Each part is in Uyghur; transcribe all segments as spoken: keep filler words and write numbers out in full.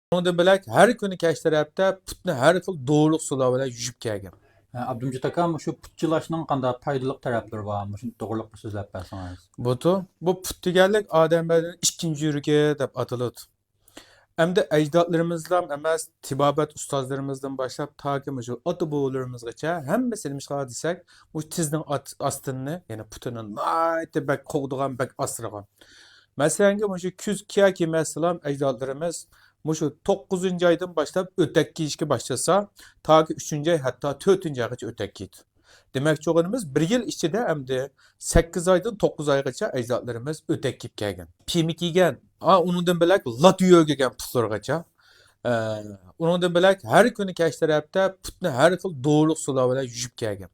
ئۇنىڭدىن بۆلەك ھەر كۈنى كەچ تەرەپتە پۇتنى ھەر خىل دورىلىق سۇلار بىلەن يۇيۇپ كەلگەن. ئابدۇمجىت ئاكا، مۇشۇ پۇت جىلاشنىڭ قانداق پايدىلىق تەرەپلىرى بار؟ مۇشۇنى توغرىلىق سۆزلەپ بەرسىڭىز. بۇتۇ، بۇ پۇت دېگەنلىك ئادەم بەدىنىنىڭ ئىككىنچى يۈرىكى دەپ ئاتىلىدۇ. ئەمدى ئەجدادلىرىمىزلا ئەمەس، تېبابەت ئۇستازلىرىمىزدىن باشلاپ تاكى مۇشۇ ئاتا بوۋىلىرىمىزغىچە ھەممىسى نېمىشقا دېسەك، مۇشۇ تىزنىڭ ئاستىنى، يەنى پۇتىنى ناھايىتى بەك قوغدىغان، بەك ئاسرىغان. مەسىلەنگە مۇشۇ كۈز كىيە كىيمەستىنلا ئەجدادلىرىمىز مۇشۇ توققۇزىنچى ئايدىن باشلاپ ئۆتەك كىيىشكە باشلىسا، تاكى ئۈچىنچى ئاي، ھەتتا تۆتىنچى ئايغىچە ئۆتەك كىيدى. دېمەكچى بولغىنىمىز، بىر يىل ئىچىدە ئەمدى سەككىز ئايدىن توققۇز ئايغىچە ئەجدادلىرىمىز ئۆتەك كىيىپ كەلگەن. پىيمە كىيگەن، ئا، ئۇنىڭدىن بۆلەك لاتا يۆگىگەن پۇتلىرىغىچە. ئە، ئۇنىڭدىن بۆلەك ھەر كۈنى كەچ تەرەپتە پۇتنى ھەر خىل دورىلىق سۇلار بىلەن يۇيۇپ كەلگەن.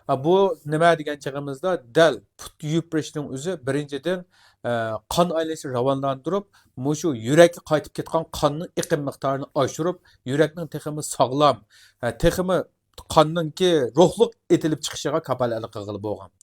ئا، بۇ نېمە دېگەن چېغىمىزدا، دەل پۇت يۇيۇپ بېرىشنىڭ ئۆزى بىرىنچىدىن، ئە، قان ئايلىنىشنى راۋانلاندۇرۇپ، مۇشۇ يۈرەككە قايتىپ كەتكەن قاننىڭ ئېقىم مىقدارىنى ئاشۇرۇپ، يۈرەكنىڭ تېخىمۇ ساغلام، ئە، تېخىمۇ قاننىڭكى روھلۇق ئېتىلىپ چىقىشىغا كاپالەتلىك قىلغىلى بولغان.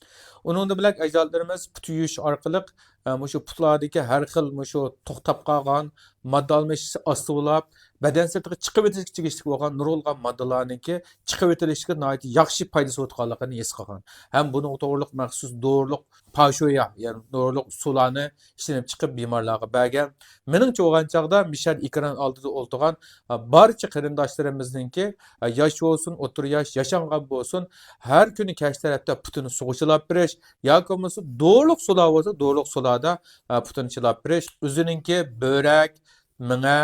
ئۇنىڭدىن بۆلەك ئەجدادلىرىمىز پۇت يۇيۇش ئارقىلىق، ئە، مۇشۇ پۇتلاردىكى ھەر خىل مۇشۇ توختاپ قالغان ماددا ئالمىشىش ئاستى بولاپ، بەدەن سىرتىغا چىقىۋېتىشكە تېگىشلىك بولغان نۇرغۇنلىغان ماددىلارنىڭكى چىقىۋېتىلىشىگە ناھايىتى ياخشى پايدىسى بولىدىغانلىقىنى ھېس قىلغان. ھەم بۇنىڭغا توغرۇلۇق مەخسۇس دورىلىق پاشويا، يەنى دورىلىق سۇلارنى ئىشلىنىپ چىقىپ بىمارلارغا بەرگەن. مېنىڭچە بولغان چاغدا مىشەل ئېكران ئالدىدا ئولتۇرغان، ئە، بارچە قېرىنداشلىرىمىزنىڭكى، ئە، ياش بولسۇن، ئوتتۇرا ياش، ياشانغان بولسۇن، ھەر كۈنى كەچ تەرەپتە پۇتىنى سۇغا چىلاپ بېرىش ياكى بولمىسا دورىلىق سۇلار بولسا دورىلىق سۇلاردا، ئە، پۇتىنى چىلاپ بېرىش ئۆزىنىڭكى بۆرەك، مېڭە،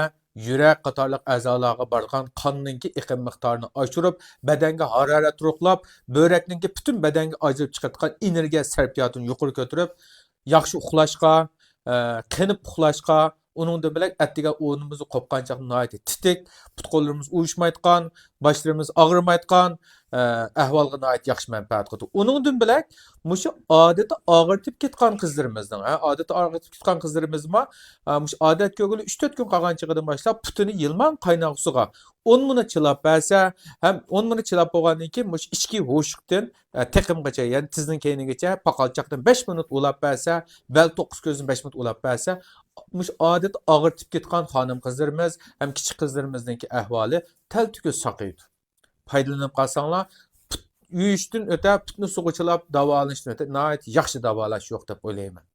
يۈرەك قاتارلىق ئەزالارغا بارغان قاننىڭكى ئېقىم مىقدارىنى ئاشۇرۇپ، بەدەنگە ھارارەت روھلاپ، بۆرەكنىڭكى پۈتۈن بەدەنگە ئاجرىلىپ چىقىدىغان ئېنېرگىيە سەرپىياتىنى يۇقىرى كۆتۈرۈپ، ياخشى ئۇخلاشقا، ئە، قېنىپ ئۇخلاشقا، ئۇنىڭدىن بۆلەك ئەتىگەن ئورنىمىزدا قوپقان چاغدا ناھايىتى تېتىك، پۇت-قوللىرىمىز ئۇيۇشمايدىغان، باشلىرىمىز ئاغرىمايدىغان، ئە، ئەھۋالغا ناھايىتى ياخشى مەنپەئەت قىلىدۇ. ئۇنىڭدىن بۆلەك مۇشۇ ئادىتى ئاغرىتىپ كەتكەن قىزلىرىمىزنىڭ، ھە، ئادىتى ئاغرىتىپ كەتكەن قىزلىرىمىزمۇ، ئە، مۇشۇ ئادەت كۆرگىلى ئۈچ تۆت كۈن قالغان چېغىدىن باشلاپ پۇتىنى يىلمان قايناق سۇغا ئون مىنۇت چىلاپ بەرسە، ھەم ئون مىنۇت چىلاپ بولغاندىن كېيىن مۇشۇ ئىچكى ھوشۇقتىن، ئە، تېقىمغىچە، يەنى تىزنىڭ كەينىگىچە پاقالچاقتىن بەش مىنۇت ئۇلاپ بەرسە، بەل توققۇز كۆزدىن بەش مىنۇت ئۇلاپ بەرسە، مۇشۇ ئادەتتە ئاغرىتىپ كەتكەن خانىم قىزلىرىمىز ھەم كىچىك قىزلىرىمىزنىڭكى ئەھۋالى تەلتۆكۈس ساقىيىدۇ. پايدىلىنىپ قالساڭلار، پۇت يۇيۇشتىن ئۆتە، پۇتنى سۇغا چىلاپ داۋالىنىشتىن ئۆتە ناھايىتى ياخشى داۋالاش يوق دەپ ئويلايمەن.